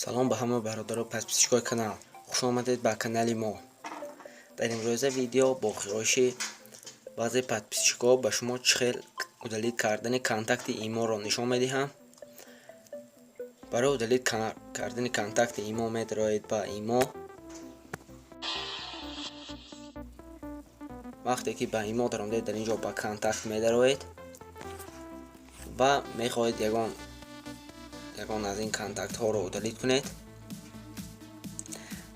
Салом ба ҳама бародару подписчикои канал, хуш омадед ба канали мо. Дар имрӯза видео бо хоҳиши баъзе подписчикҳо ба шумо чӣ хел удалить кардани контакти иморо нишон медиҳам. Барои удалить кардани контакти имо медароед ба имо. Вақте ки ба имо даромадед, дар ин ҷо ба контакт медароед ва мехоҳед ягон аз ин контактҳоро удалить кунед.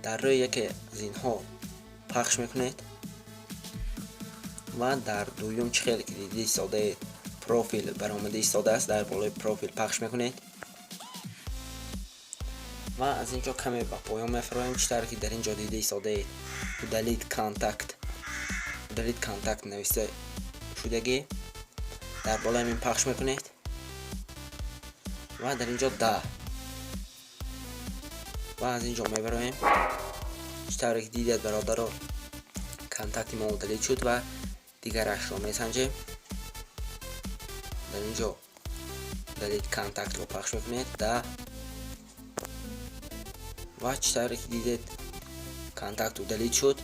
Дар рӯи яке аз инҳо пахш мекунед ва дар дуюм, чӣ хеле ки дида истодаед, профил баромада истодааст, дар болои профил пахш мекунед ва аз ин ҷо каме ба поён мефароем. Чӣ тавре ки дар ин ҷо дида истодаед, удалить контакт, удалить контакт нависта шудагӣ, дар болои ҳамин пахш мекунед ва дар ин ҷо да ва аз ин ҷо мебароем. Чӣ тавре ки дидед, бародаро, контакти мо удалить шуд ва дигарашро месанҷем. Дар ин ҷо удалить контактро пахш мекунед, да, ва чӣ тавре ки дидед, контакт удалить шуд.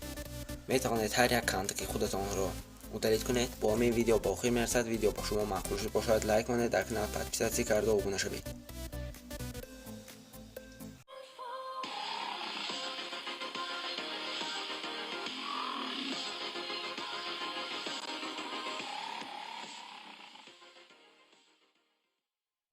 Метавонед ҳар як контакти худатонро удалить кунед. Бо ҳамин видео ба охир мерасад. Видео ба шумо маъқул шуд бошад, лайк монед, дар канал подписаться карда обуна шавед.